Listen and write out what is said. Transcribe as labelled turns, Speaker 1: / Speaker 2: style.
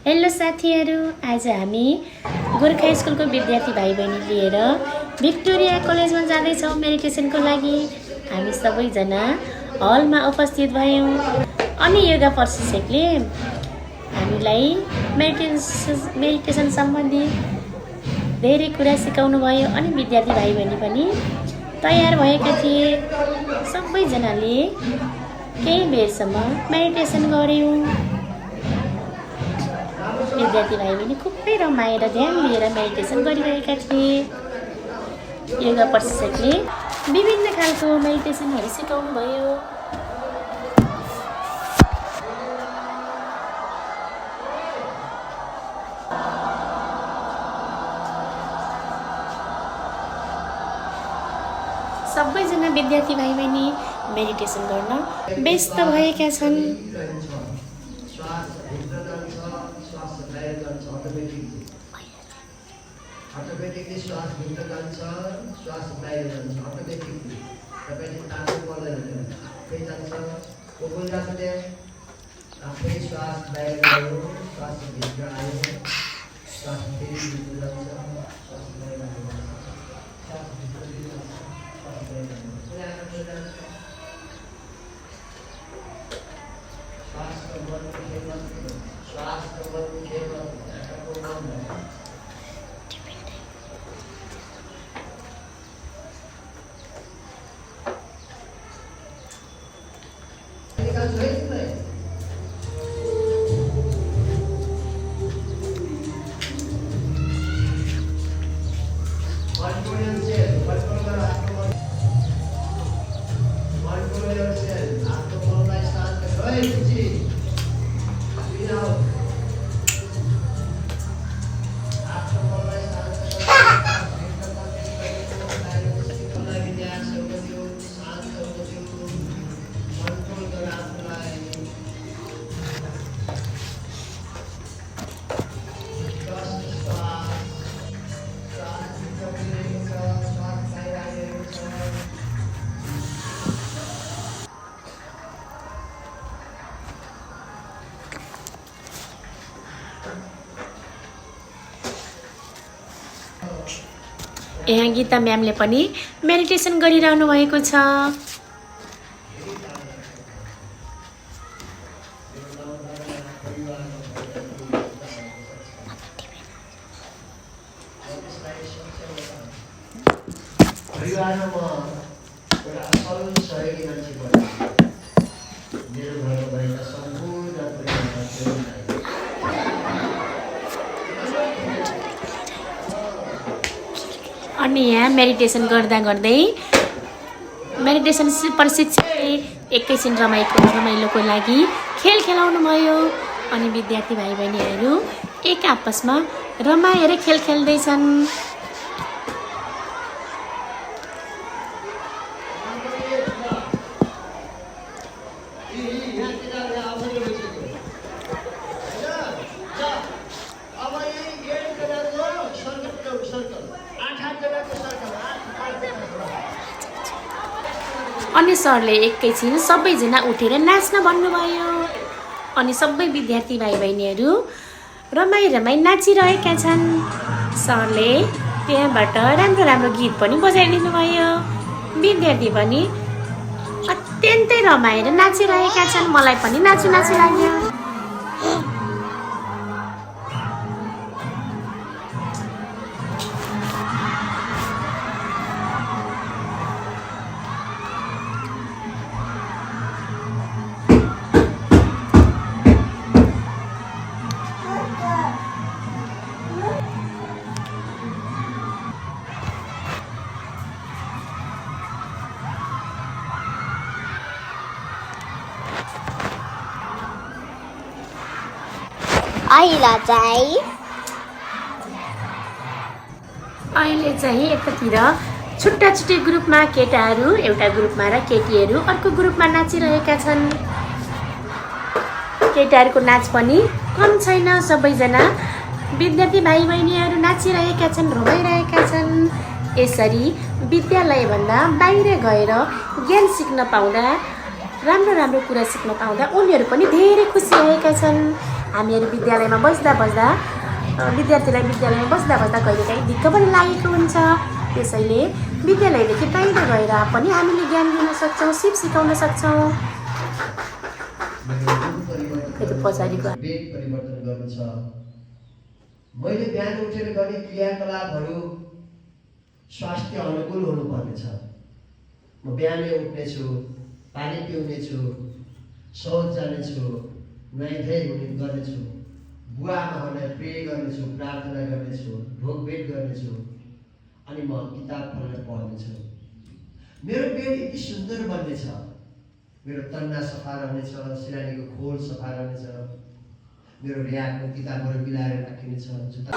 Speaker 1: Hello साथीहरू, आज हामी गोर्खा स्कुलको विद्यार्थी भाइ बहिनी लिएर भिक्टोरिया कलेजमा जाँदैछौँ मेडिटेसनको लागि। हामी सबैजना हलमा उपस्थित भयौँ अनि योगा प्रशिक्षकले हामीलाई मेडिटेसन सम्बन्धी धेरै कुरा सिकाउनु भयो अनि विद्यार्थी भाइ बहिनी पनि तयार भएका थिए। सबैजनाले केही बेरसम्म मेडिटेसन गर्यौँ। विद्यार्थी भाइ बहिनी खुबै रमाएर ध्यान दिएर मेडिटेसन गरिरहेका थिए। योगा प्रशिक्षकले विभिन्न खालको मेडिटेसनहरू सिकाउनु भयो। सबैजना विद्यार्थी भाइ बहिनी मेडिटेसन गर्न व्यस्त भएका छन्।
Speaker 2: Automatically श्वास भित्र जान्छ, श्वास बाहिर जान्छ automatically. तपाईले तान्नु पर्दैन, फेरि जान्छ, कोही जान्छ त्यहाँ, आफै श्वास बाहिर गयो, श्वास भित्र आयो, श्वास फेरि भित्र जान्छ, श्वास बाहिर आयो, श्वास भित्र जान्छ, श्वास बाहिर आयो, श्वासको बलको खेलमा, श्वासको बलको खेलमा,
Speaker 1: यहाँ गीता म्यामले पनि मेडिटेसन गरिरहनु भएको छ।
Speaker 2: परिवारमा एउटा असल सहयोगी मान्छे भयो। मेरो घरमा भएका सम्पूर्ण परिवारलाई
Speaker 1: अनि यहाँ मेडिटेसन गर्दा गर्दै मेडिटेसन प्रशिक्षकले एकैछिन रमाइलोको लागि खेल खेलाउनु भयो अनि विद्यार्थी भाइ बहिनीहरू एक आपसमा रमाएर खेल खेल्दैछन्। अनि सरले एकैछिन सबैजना उठेर नाच्न भन्नुभयो अनि सबै विद्यार्थी भाइ बहिनीहरू रमाई नाचिरहेका छन्। सरले त्यहाँबाट राम्रो गीत पनि बजाइदिनु भयो। विद्यार्थी पनि अत्यन्तै रमाएर नाचिरहेका छन्। मलाई पनि नाचु लाग्यो। अहिले चाहिँ यतातिर छुट्टै ग्रुपमा केटाहरू एउटा ग्रुपमा र केटीहरू अर्को ग्रुपमा नाचिरहेका छन्। केटाहरूको नाच पनि कम छैन। सबैजना विद्यार्थी भाइ बहिनीहरू नाचिरहेका छन्, रमाइरहेका छन्। यसरी विद्यालयभन्दा बाहिर गएर ज्ञान सिक्न पाउँदा, राम्रो कुरा सिक्न पाउँदा उनीहरू पनि धेरै खुसी भएका छन्। हामीहरू विद्यालयमा बस्दा विद्यार्थीलाई विद्यालयमा बस्दा कहिलेकाहीँ ढिक्क पनि लागेको हुन्छ। त्यसैले विद्यालयदेखि बाहिर गएर पनि हामीले ज्ञान दिन सक्छौँ, सिप सिकाउन सक्छौँ।
Speaker 2: बेग परिवर्तन गर्नु छ। मैले बिहान उठेर गर्ने क्रियाकलापहरू स्वास्थ्य अनुकूल हुनुपर्नेछ। म बिहानै उठ्नेछु, पानी पिउनेछु, शौच जानेछु, नुहाइधुवाइ गर्नेछु, बुवा आमाहरूलाई प्रे गर्नेछु, प्रार्थना गर्नेछु, ढोकभेट गर्नेछु, अनि म किताब खोलेर पढ्नेछु। मेरो पेट यति सुन्दर बन्नेछ, मेरो तन्ना सफा रहनेछ, सिरानीको खोल सफा रहनेछ, मेरो ऱ्याकको किताबहरू मिलाएर राखिनेछ, जुत्ता